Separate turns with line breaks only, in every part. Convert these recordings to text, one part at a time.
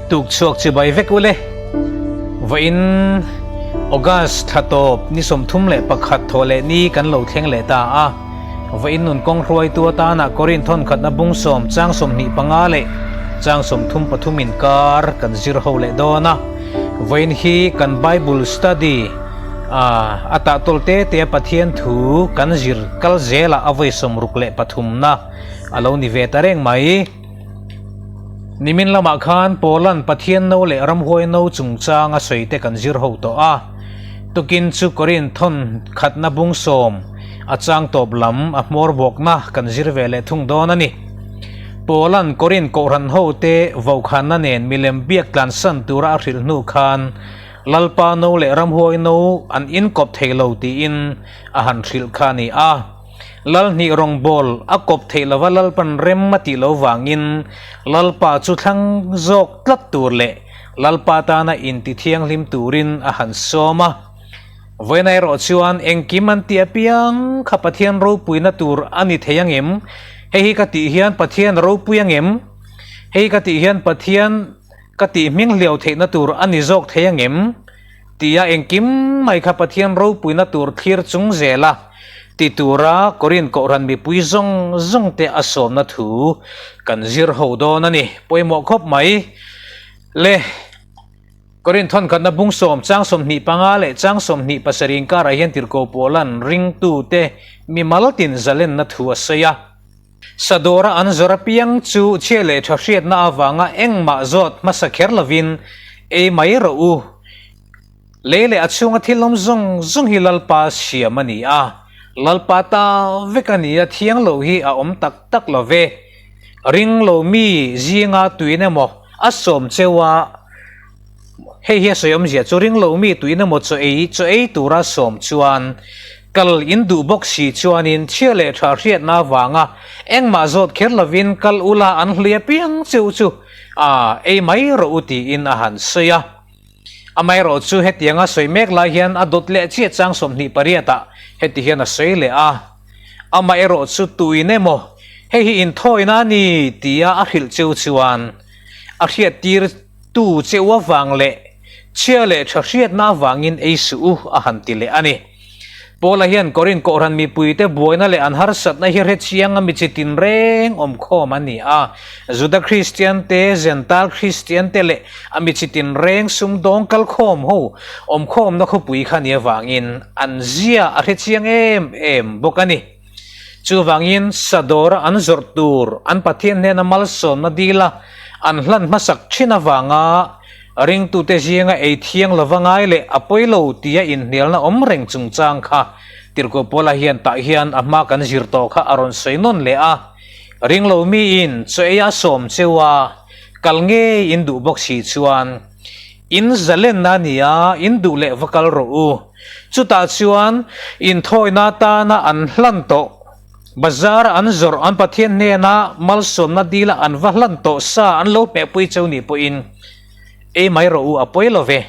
Tuk chhuak chibai vek ule. Vawiin August thla tawp ni 31 thawh leh ni kan lo thleng leh ta a. Vawiin nun kawng hruaitu atana Korin thawnkhatna bung sawm chang 25 leh chang 33 inkar kan zir ho leh dawn a. Vawiin hi kan Bible study a tahtawl te te a Pathian thu kan zir kal zelah a vawi 63na a lo ni ve ta reng mai. Nimin lamah khan Paula'n Pathian no leh ramhuai no chungchang a sawi te kan zir ho tawh a. Tukin chu Korinth thawn khatna bung sawm a chang tawp lam a hmawr bawkna kan zir ve leh thung dawn a ni. Paula'n Korinth kohhran ho te vokhanna nen milem biak tlansan tura a hrilh hnu khan Lalpa no leh ramhuai no an inkawp thei lo tiin a han hrilh kha a ni a. Lalhnih rawngbawl a kawp theih lova Lalpan rem a tih lo vangin Lalpa chu thlang zawk tlat tur leh Lalpa tana inti thianghlim turin a han sawm a. Vawiina erawh chuan engkim an tih apiang kha Pathian ropuina tur a ni thei angem? Hei hi ka tih hian Pathian a ropui angem? Hei ka tih hian Pathian ka tih hming hliau theihna tur a ni zawk thei angem? Tia engkim mai kha Pathian ropuina tur thlir chung zela ti tura Korinth Kohhran mipui zawng zawng te a sawmna thu kan zir ho dawn a ni. Pawimawh khawp mai le. Korinth thawnkhatna bung sawm chang 25 leh chang 27 inkarah hian Tirhkoh Paula'n ringtute mimal tin zalenna thu a sawi a. Sadawra an zawr apiang chu chhia leh tha hriatna avanga engmah zawt hmasa kher lovin ei mai rawh u. Lei leh a chhunga thil awm zawng zawng hi Lalpa siam a ni a, Lalpa ta vek a ni a, thiang lo hi a awm tak tak lo ve. Ring lo mi zinga tuin emaw a sawm cheu a, Hei hi a sawi awmzia chu ring lo mi tuin emaw chaw ei chaw ei tura sawm chuan kal in duh bawk si chuanin chhia leh tha hriatna avanga engmah zawt kher lovin kal ula an hlui apiang cheu chu a ei mai rawh u tiin a han sawi a. Amaherawh chu hetianga sawi mek lai hian a dawt leh chiah chang 28 ah heti hian a sawi leh a. Amaherawh chu tuin emaw hei hi inthawina a ni tia a hrilh cheu chuan a hriattir Tu cheu avang leh chhia leh tha hriatna avangin ei suh u a han ti leh a ni. Paula hian Korinth kohhran mipuite buaina leh an harsatna hi hre chiang a mi chi tinreng awmkhawm a ni a. Juda Kristian te, Gentile Kristian te leh a mi chi tinreng sumdawng kalkhawm ho awmkhawmna khawpui kha ni avangin an zia a hre chiang em em bawk a ni. Chuvangin Sadawra an zawrh tur an Pathian hnena malsawmna dila an hlan hmasak thin avanga ringtute zinga ei thiang lova ngai leh a pawi lo tia inhnialna awm reng chungchang kha Tirhkoh Paula hian tah hian a hma kan zir tawh kha a rawn sawi nawn leh a. Ringlo miin chaw ei a sawm cheu a, kal ngei in duh bawk si chuan in zalenna a ni a, in duh leh va kal rawh u. Chutah chuan inthawina tana an hlan tawh, bazar an zawrh an Pathian hnena malsawmna dila an va hlan tawh sa an lo hmehpui cheu nih pawhin ei mai rawh u a pawi lo ve.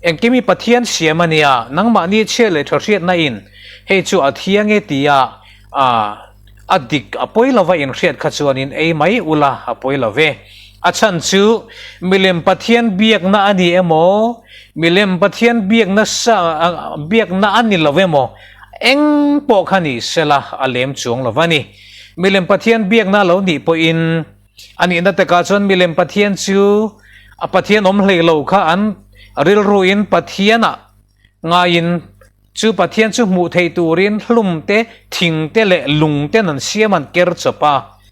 Engkim hi Pathian siam a nia, nangmahni chhia leh tha hriatna in hei chu a thiang e tia a dik a pawi lova inhriat kha chuanin ei mai ula a pawi lo ve. A chhan chu milem Pathian biakna a ni emaw, milem Pathian biakna sa biakna a ni lo emaw, eng pawh kha ni sela a lem chuang lo va ni. Milem Pathian biakna lo nih pawhin a nihna takah chuan milem Pathian chu a Pathian awm hlei lo kha an rilruin Pathianah ngaiin Chu Pathian chu hmuh theih turin hlum te, thing te leh lung ten an siam an ker chawp a.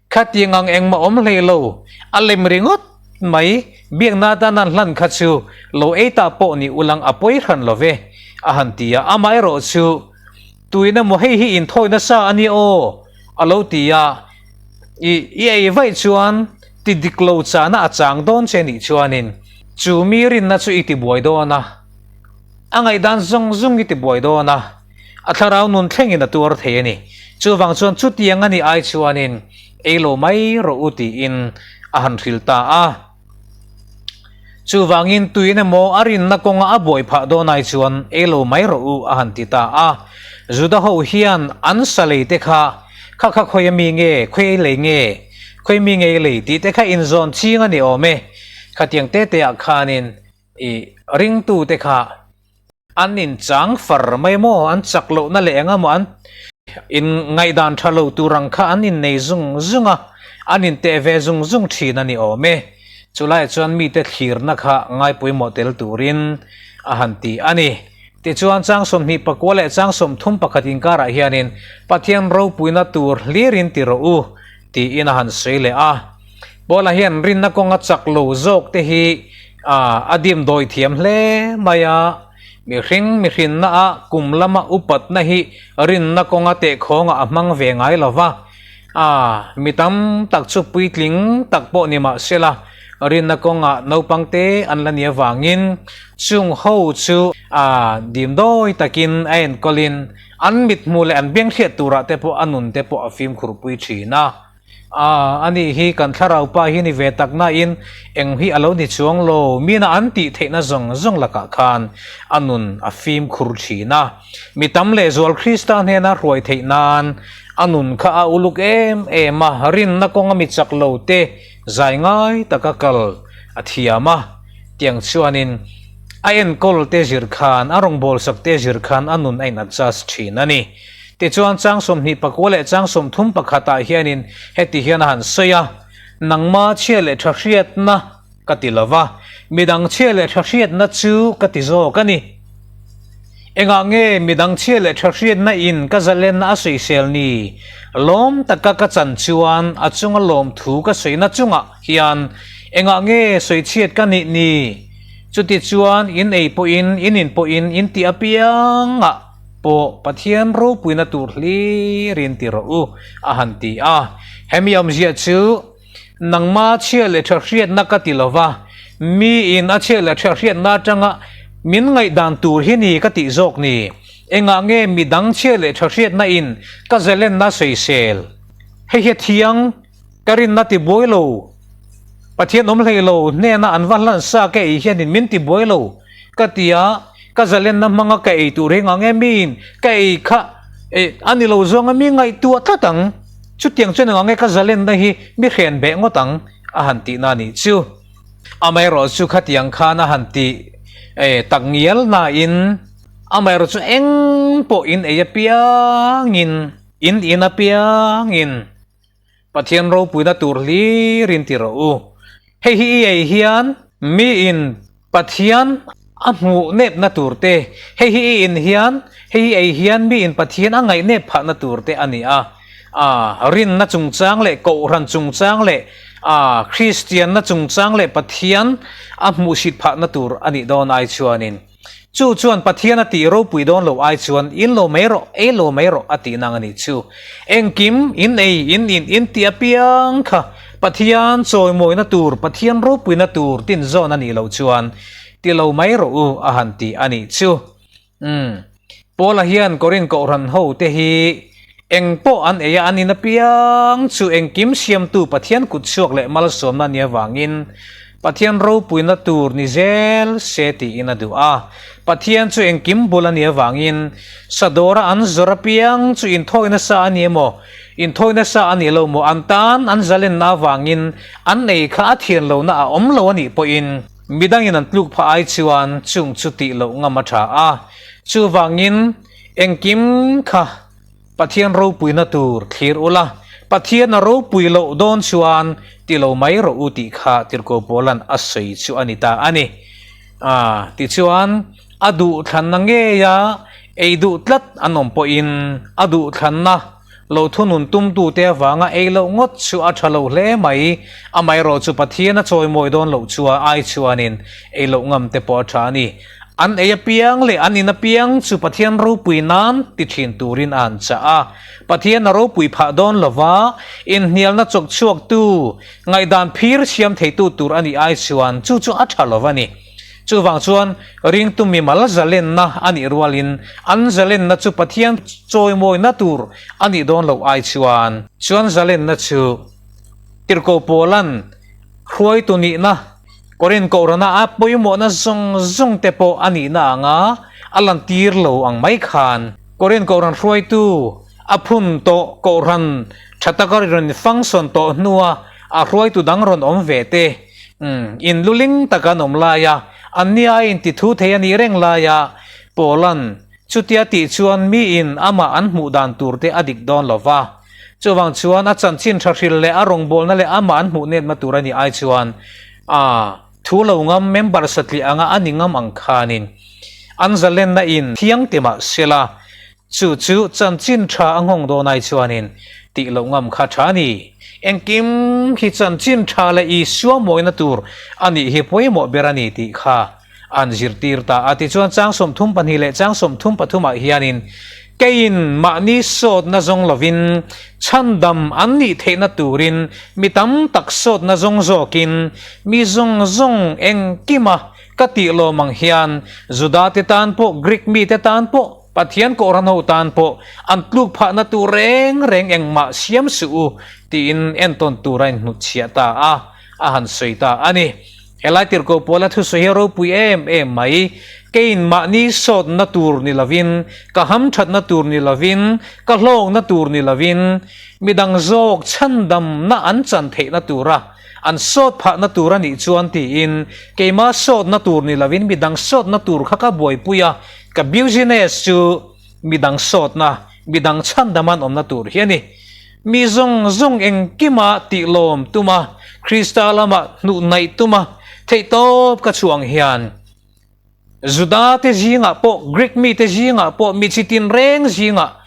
Khatiang ang engmah awm hlei lo, a lem ringawt mai, biakna atan an hlan kha chu lo ei ta pawh ni ulang a pawi hran lo ve, a han ti a. Amaherawh chu, Tuin emaw hei hi inthawi nasa a nia aw, a lo ti a. I i ei vaih chuan ti dik lo chahna a chang dawn che nih chuanin chu mi rinna chu i ti buai dawn a. A ngaihdan zawng zawng i ti buai dawn a, a thlarau nun thlengin a tuar thei a ni. Chuvang chuan chutiang a nih ai chuanin ei lo mai rawh u tiin a han hrilh ta a. Chuvangin tuin emaw a rinna kawnga a buai phah dawn ai chuan ei lo mai rawh u a han ti ta a. Juda ho hian an sa lei te kha, kha kha khawi a mi nge, khawi ei lei nge, khawi mi nge ei lei tih te kha inzawn ching a ni awm e. Khatiang te te ah khanin i ringtute kha an inchang far mai maw, an chak lohna leh eng emaw an in ngaihdan tha lo tur ang kha an innei zung zung a, an inteh ve zung zung thin a ni awm e. Chulaiah chuan mite thlirna kha ngaipawimawh tel turin a han ti a ni. Tichuan, chang 29 leh chang 31 inkarah hianin Pathian ropuina tur hlirin ti rawh u tiin a han sawi leh a. Paula hian rinna kawnga chak lo zawk te hi a dimdawi thiam hle mai a. Mihring mihrinna a kum lama upatna hi rinna kawnga tehkhawngah a hmang ve ngai lo va. A, mi tam tak chu puitling tak pawh ni mah sela, rinna kawngah naupang te an la ni avangin chung ho chu a dimdawi takin a enkawlin an mithmuh leh an beng hriat turah te pawh a nun te pawh a fimkhurpui thin a. A, ani hi kan thlarau pa hi ni ve tak nain eng hi a lo ni chuang lo, mina an tih theihna zawng zawng lakah khan a nun a fimkhur thin a. Mi tam lehzual Krista hnena hruai theih nan a nun kha a uluk em em a, rinna kawnga mi chak lo te zai ngai taka kal a thiam a, tiang chuanin a enkawl te zir khan, a rawngbawlsak te zir khan a nun a in adjust thin a ni. Tichuan chang 29 leh chang 31 ah hianin heti hian a han sawi a, Nangma chhia leh tha hriatna ka ti lo va, midang chhia leh tha hriatna chu ka ti zawk a ni. Engah nge midang chhia leh tha hriatna in ka zalenna a sawisel ni? Lawm taka ka chan chuan a chunga lawmthu ka sawina chungah hian engah nge sawichhiat ka nih ni? Chutichuan in ei pawhin, in in pawhin, in tih apiangah, pawh Pathian ropuina tur hlirin ti rawh u, a han ti a. Hemi awmzia chu nangma chhia leh tha hriatna ka ti lova, miin a chhia leh tha hriatna atanga min ngaihdan tur hi ni ka tih zawk ni. Engah nge midang chhia leh tha hriatna in ka zalenna sawisel? Hei hi a thiang, ka rinna ti buai lo. Pathian awm hlei lo hnena an va hlan sa ka ei hianin min ti buai lo ka ti a, ka zalenna hmanga ka ei tur hi ngang em miin ka ei kha eh a ni lo zawng a mi ngaihtuah tlat ang, chutiang chuan engang nge ka zalenna hi mi hren beh ngawt ang a han tihna a nih chu. Amaherawh chu khatiang khan a han ti eh tak ngial nain amaherawh chu eng pawh in ei apiangin in in apiangin. Pathian ropuina tur hlirin ti rawh u. Hei hi i ei hian miin Pathian a hmuh nepna tur te, hei hi i in hian, hei hi ei hian miin Pathian a ngaih nep phahna tur te a ni a. A, rinna chungchang leh Kohhran chungchang leh a, Kristianna chungchang leh Pathian a hmuhsit phahna tur a nih dawn ai chuanin. Chu chuan Pathian a tih ropui dawn lo ai chuan in lo mai rawh, ei lo mai rawh a tih nang a nih chu. Engkim in ei, in in, in tih apiang kha Pathian chawimawina tur, Pathian ropuina tur tin zawn a nih loh chuan ti lo mai rawh u a han ti a nih chu. Umm. Paula hian Korin Kohhran ho te hi eng pawh an ei a, an in apiang chu engkim siamtu Pathian kut chhuak leh malsawmna a nih avangin Pathian ropuina tur ni zel se tiin a duh a. Pathian chu engkim bul a nih avangin Sadawra an zawrh apiang chu inthawi nasa a ni emaw, inthawi nasa a nih lo maw an tan an zalenna avangin an ei kha a thian lohna a awm lo a nih pawhin midangin an tluk phah ai chuan chung chu tih loh ngam a tha a. Chuvangin engkim kha Pathian ropuina tur thlir ula, Pathian a ropui loh dawn chuan ti lo mai rawh u tih kha Tirhkoh Paula'n a sawi chu a ni ta a ni. A, tichuan a duhthlanna ngeia ei duh tlat an awm pawhin a duhthlanna lo thunun tumtute avanga ei loh ngawt chu a tha lo hle mai. Amaherawhchu Pathian a chawimawi dawn loh chuan ai chuanin ei loh ngam te pawh a tha a ni. An ei apiang leh an in apiang chu Pathian ropui nan ti thin turin a han chah a. Pathian a ropui phah dawn lova, inhnialna chawk chhuaktu, ngaihdan phir siam theitu tur a nih ai chuan chu chu a tha lo va ni. Chuvang chuan ringtu mimal zalenna a nih rualin an zalenna chu Pathian chawimawina tur a nih dawn loh ai chuan chuan zalenna chu Tirhkoh Paula'n hruaitu nihna Korin Kohhrana a pawimawhna zawng zawng te pawh a nihna anga a lantir lo ang mai khan Korin Kohhran hruaitu a phun tawh Kohhran tha taka rawn function tawh hnua a hruaitu dang rawn awm ve te. Umm, in luling taka an awm laia, anni aiin ti thu thei a nih reng laia Paula'n chutia tih chuan miin amah an hmuh dan tur te a dik dawn lo va. Chuvang chuan a chanchin tha hril leh a rawngbawlna leh amah an hmuh netna tur a nih ai chuan a thu lo ngam member satliah anga a ni ngam ang khanin an zalenna in thiang ti mah sela Chu chu chanchin tha a nghawng dawn ai chuanin tih loh ngam kha tha a ni. Engkim khi chanchin tha leh Isua mawina tur a nih hi pawimawh ber a ni tih kha an zirtir ta a. Tichuan chang 32 leh chang 33 ah hianin keiin mahni sawtna zawng lovin chhandam an nih theihna turin mi tam tak sawtna zawng zawkin mi zawng zawng engkima ka tih lawm ang hian Juda te tan pawh Greek mite tan pawh Pathian Kohhran ho tan pawh an tluk phahna tur reng reng engmah siam suh u tiin entawn tur a inhnutchhiah ta a, a han sawi ta a ni. Helai tirhkoh Paula thusawi hi a ropui em em mai. Keiin mahni sawtna tur ni lovin, ka hamthatna tur ni lovin, ka hlawkna tur ni lovin, midang zawk chhandamna an chan theihna tura an sawt phahna tur a nih chuan tiin keima sawtna tur ni lovin midang sawtna tur kha ka buaipui a, Ka business chu midang sawtna, midang chhandaman awmna tur hi a ni. Mi zawng zawng engkima tihlawm tuma, Krista lama hnuh naih tuma theihtawp ka chhuah ang hian, Juda te zingah pawh, Greek mite zingah pawh, mi chi tinreng zingah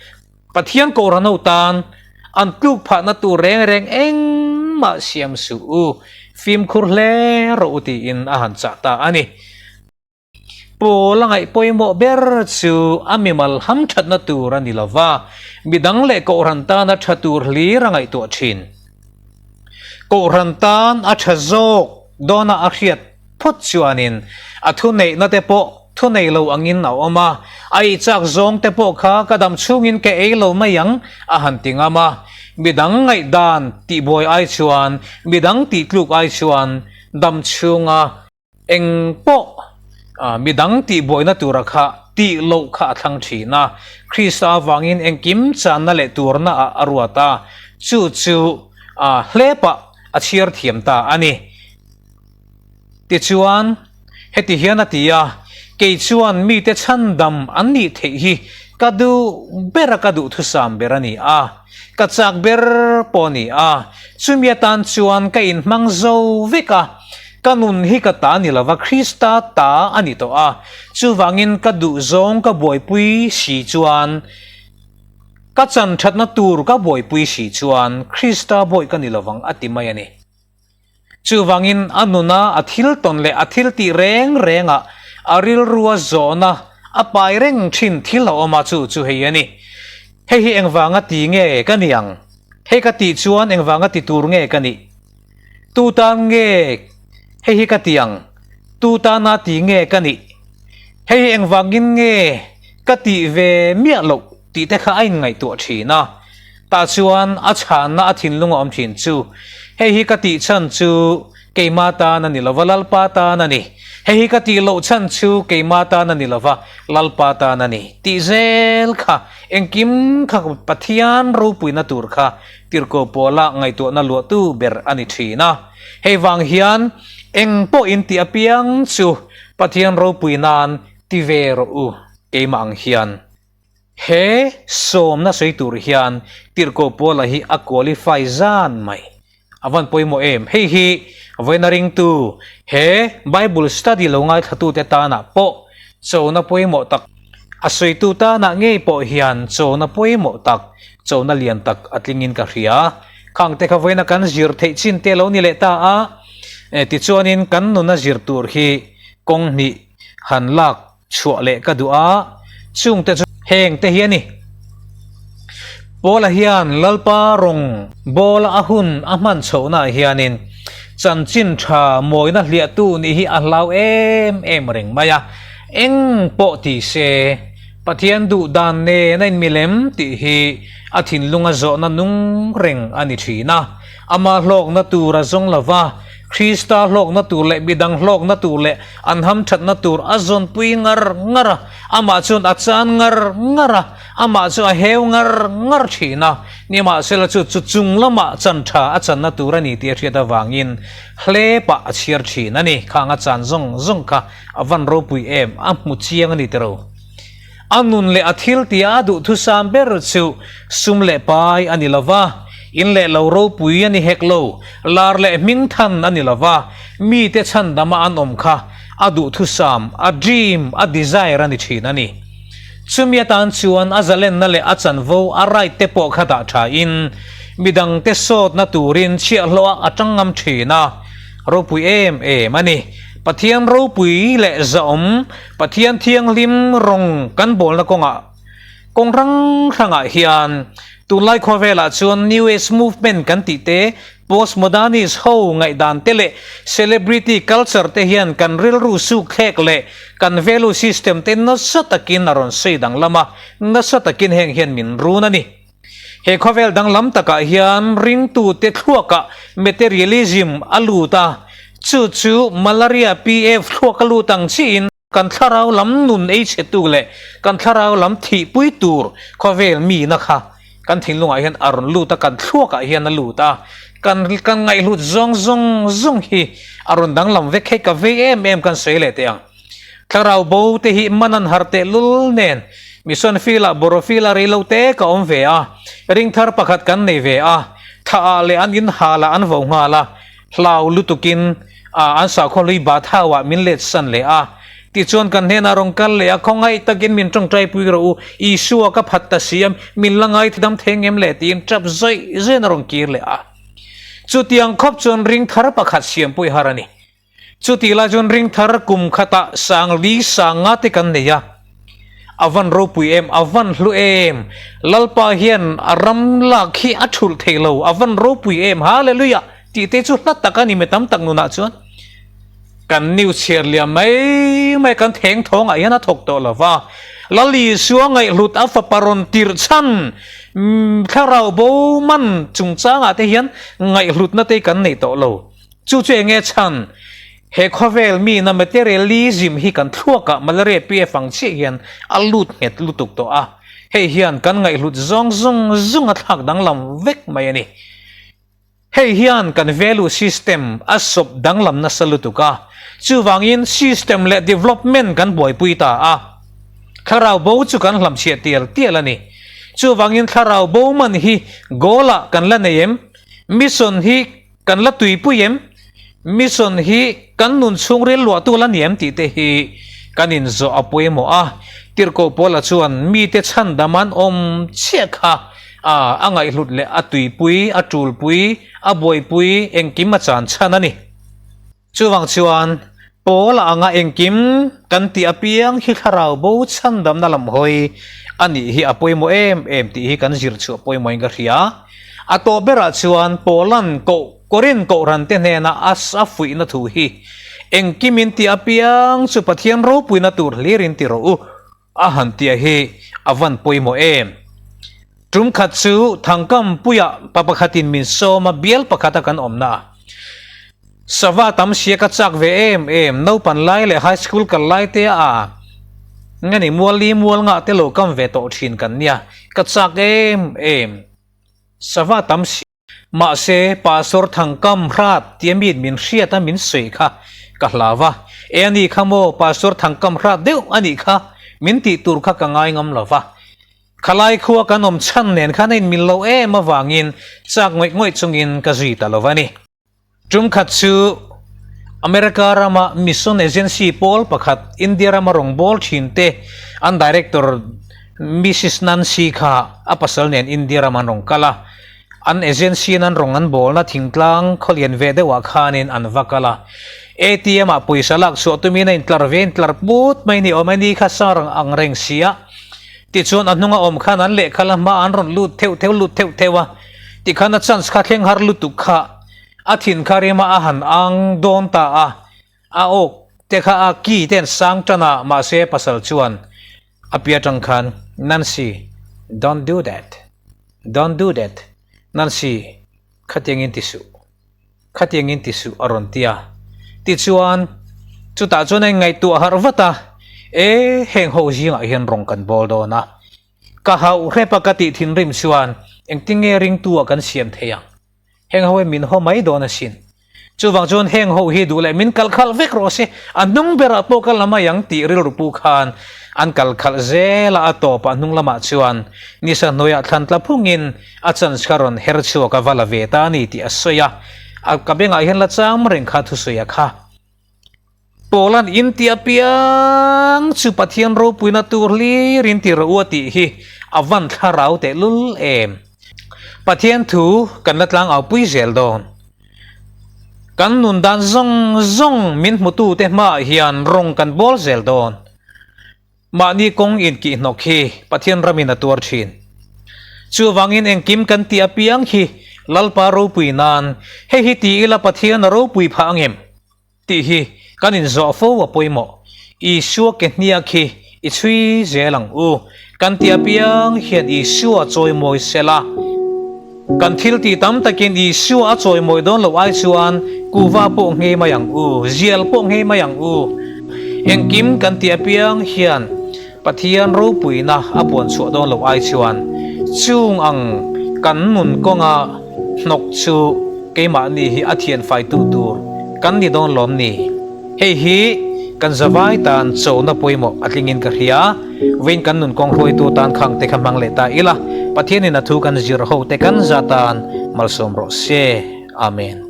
Pathian Kohhran ho tan an tluk phahna tur reng reng engmah siam suh u, fimkhur hle rawh u tiin a han chah ta a ni. Pawl a ngaih pawimawh ber chu a mimal hamthatna tur a ni lo va, midang leh Kohhran tana tha tur hlir a ngaihtuah thin. Kohhran tan a tha zawk dawna a hriat phawt chuanin a thuneihna te pawh thunei lo angin a awm a, a eichak zawng te pawh kha ka dam chhungin ka ei lo mai ang a han ti ngam a. Midang ngaihdan tihbuai ai chuan, midang tihtluk ai chuan dam chhunga Eng pawh midang tihbuaina tura kha tih loh kha a thlang thin a, Krista avangin engkim channa leh turna ah a ruat a, chu chu hlepah a chhiar thiam ta a ni. Tichuan, heti hian a ti a, Kei chuan mite chhandam an nih theih hi ka duh ber a, ka duhthusam ber a ni a, ka chak ber pawh a ni a, chumi atan chuan ka inhmang zo vek a, Ka nun hi ka ta ni lova Krista ta a ni tawh a, chuvangin ka duhzawng ka buaipui si chuan, ka chan thatna tur ka buaipui si chuan Krista bawi ka ni lovang a ti mai a ni. Chuvangin a nuna a thil tawn leh a thil tih reng rengah a rilrua zawhna a pai reng thin thil a awm a, chu chu hei a ni. Hei hi engvanga ti nge ka ni ang? Hei ka tih chuan engvanga ti tur nge ka nih? Tu tan nge hei hi ka ti ang? Tu tana ti nge ka nih? Hei hi engvangin nge ka tih ve miah loh tih te kha a inngaihtuah thin a. Tah chuan a chhanna a thinlung a awm thin chu, Hei hi ka tih chhan chu keima tan a ni lova, Lalpa tan a ni. Hei hi ka tih loh chhan chu keima tan a ni lova, Lalpa tan a ni. Tih zel kha engkim kha Pathian ropuina tur kha Tirhkoh Pawla ngaihtuahna luahtu ber a ni thin a. Hei vang hian eng pawh in tih apiang chu Pathian ropui nan ti ve rawh u keimah ang hian. He sawmna sawi tur hian Tirhkoh Pawla hi a qualify zan mai. A van pawimawh em? Hei hi vawiina ringtu he Bible study lo ngaithlatute tanah pawh chona pawimawh tak, a sawitu tanah ngei pawh hian chona pawimawh tak, chona lian tak a tlingin ka hria. Khangte kha vawiina kan zir theih chin te lo ni leh ta a, tichuanin kan nuna zir tur hi kawng hnih han lak Chhuah leh ka duh a, chungte chu heng te hi a ni. Paula hian Lalpa rawng bawla a hun a hman chhohnaah hianin chanchin tha mawina hliahtu nih hi a hlau em em reng mai a, eng pawh ti se Pathian duh dan nen a inmilem tih hi a thinlunga zawhna nung reng a ni thin a, ama hlawkna tur a zawng lo va. Krista hlawkna tur leh midang hlawkna tur leh an hamthatna tur a zawnpui ngar ngar a, amah chuan a chan ngar ngar a, amah chu a heu ngar ngar thin a. Nimahsela chu chu chung lamah chan tha a channa tur a ni tih a hriat avangin hlepah a chhiar thin a ni. Khang a chan zawng zawng kha a van ropui em, a hmu chiang a ni tiro. A nun leh a thil tia a duhthusam ber chu sum leh pai a ni lo va, in leh lo ropui a ni hek lo, lar leh hmingthan a ni lo va, mite chhandama an awm kha a duhthusam, a dream, a desire a ni thin a ni. Chumi atan chuan a zalenna leh a chanvo, a right te pawh kha dah thain midangte sawtna turin chhiahhlawh a tang ngam thin a, ropui em em a ni. Pathian ropui leh zahawm Pathian thianghlim rawng kan bawlna kawngah kawng hrang hrangah hian tunlai khawvelah chuan New Age movement kan tih te, Postmodernist ho ngaihdan te leh celebrity culture te hian kan rilru sukthlek leh kan value system te nasa takin a rawn sawi danglam a, nasa takin heng hian min run a ni. He khawvel danglam takah hian ringtute thluakah materialism a lut a, chu chu malaria PF thluak a lut ang chiin kan thlarau lam nun ei chhetu leh kan thlarau lam thihpui tur khawvel mina kha kan thinlungah hian a rawn lut a, kan thluakah hian a lut a, kan kan ngaihhlut zawng zawng zawng hi a rawn danglam vek hei ka vei em em kan sawi leh teh ang. Thlarau bo te hi man an har teh lul nen Mission Field ah Boro Field ah reilo te ka awm ve a, ringthar pakhat kan nei ve a, thah ah leh an in hal ah an vo nghal a, hlau lutuk in ah an sakhaw hlui bat hau ah min let san leh a, tichuan kan hnenah rawn kal leh a, khawngaih takin min tawngtai pui rawh u, Isua ka phat ta si a, min la ngaidam thei ngem le tiin tap zawih zawih in a rawn kir leh a. Chutiang khawp chuan ringthar pakhat siampui har a ni. Chutih lai chuan ring thar kum khatah sangli sanga te kan nei a, a van ropui em, a van hlu em, Lalpa hian a ram lak hi a thulh thei lo, a van ropui em, Hallelujah tih te chu hla tak a ni mi tam tak nunah chuan kan news chhiar liam mai mai kan theng thawngah hian a thawk tawh lo va, Lal Isua ngaihhlut a fapa rawn tirh chhan thlarau bo man chungchangah te hian ngaihhlutna te kan nei tawh lo. Chu chu enge chhan? He khawvel mina materialism hi kan thluakah malaria PF ang chiah hian a lut nghet lutuk tawh a, hei hian kan ngaihhlut zawng zawng zawng a thlak danglam vek mai a ni. Hei hian kan value system a sawp danglam nasa lutuk a, chuvangin system leh development kan buaipui ta a, thlarau bo chu kan hlamchhiah tial tial a ni. Chuvangin thlarau bo man hi goal ah kan la nei em? Mission hi Kan la tuipui em? Mission hi kan nun chhungril luahtu la ni em tih te hi kan inzawh a pawimawh a. Tirhkoh Paula chuan mite chhandam an awm chiah kha a ngaihhlut leh a tuipui, a tulpui, a buaipui engkim a chan chhan a ni. Chuvang chuan Paula anga engkim kan tih apiang hi thlarau bo chhandamna lam hawi a nih hi a pawimawh em em tih hi kan zir chhuah pawimawhin ka hria. A tawh berah chuan Paula'n koh Korin kohhrante hnena a a fuihna thu hi, Engkim in tih apiang chu Pathian ropuina tur hlirin ti rawh u, a han tia hi a van pawimawh em? Tum khat chu Thangkam puiah pa pakhatin min sawm a, bial pakhata kan awmna a. Sava tam sia ka chak ve em em, naupan lai leh high school kal lai te a nge ni mual li mual ngah te lo kam ve tawh thin kan nia, ka chak em em. Sava tam sia. Mahse, Pastor Thangkam hrat tia mi min hriat a min sawi kha ka hlau va, e a ni kha maw Pastor Thangkam hrat deuh a nih kha min tih tur kha ka ngai ngam lo va. Khalai khua kan awm chhan nen khan a inmil lo em avangin chak ngawih ngawih chungin ka zui ta lo va ni. Tum khat chu America rama Mission Agency pawl pakhat India rama rawngbâwl ṭhinte an director Mrs Nancy kha a pasal nen India rama an rawn kal a. An agency-in an rawng an bâwlna thingtlâng khawlian ve deuhah khanin an va kal a. ATM-ah pawisa lak chhuah tumin a intlar ve intlar put mai ni awm a ni kha sar ang reng si a. Tichuan a hnunga awm khan an lehkha la hma an rawn lut theuh theuh lut theuh theuh a. Tikhan a chance kha thleng har lutuk kha a thin kha rima a han ang dawn ta a, a awk te kha a ki te an sang tan a, mahse pasal chuan a pi atang khan Nancy, don't do that, don't do that, Nancy, khatiangin ti suh. Khatiangin ti suh a rawn ti a. Tichuan, chutah chuan a inngaihtuah harh vat a, E, heng ho zingah hian rawng kan bawl dawn a. Ka hauh hrep a ka tih thinrim chuan engtinge ringtu ah kan siam thei ang? Heng ho hi min haw mai dawn asin. Chuvang chuan heng ho hi duh leh min kal khalh vek rawh se, a hnung berah pawh ka la mai ang tih rilru pu khan an kal khalh zel a, a tawpah hnung lamah chuan nisa hnuaiah thlan tla phungin a chance kha rawn her chhuak a va la ve ta a ni tih a sawi a, a ka bengah hian la chang reng kha thusawi a kha. Pawlan in tih apiang chu Pathian ropuina tur hlir in ti rawh u a tih hi a van thlarau tehlul em. Pathian thu kan la tlang au pui zel dawn. Kan nun dan zawng zawng min hmutute hmaah hian rawng kan bawl zel dawn. Mahni kawng inkihhnawk hi Pathian ramin a tuar thin. Chuvangin engkim kan tih apiang hi Lalpa ropui nan hei hi ti ila Pathian a ropui phah angem? Tih hi kan inzawh fo a pawimawh. Isua ke hniak hi i chhui zel ang u. Kan ti apiang hian Isua chawimawi sela. Kan thil tih tam takin Isua a chawimawi dawn loh ai chuan kuhva pawh nghei mai ang u, zial pawh nghei mai ang u. Engkim kan ti apiang hian Pathian ropuina a puan chhuah dawn loh ai chuan chung ang kan nun kawnga hnawk chu keimahni hi a thianfaitu tur kan ni dawn lawm ni? Hei hi kan zavai tan chona pawimawh a tlingin ka hria. Vawiin kan nun kawng hruaitu tan khang te kha hmang leh ta ila, Pathianin a thu kan zir ho te kan za tan malsawm rawh se. Amen.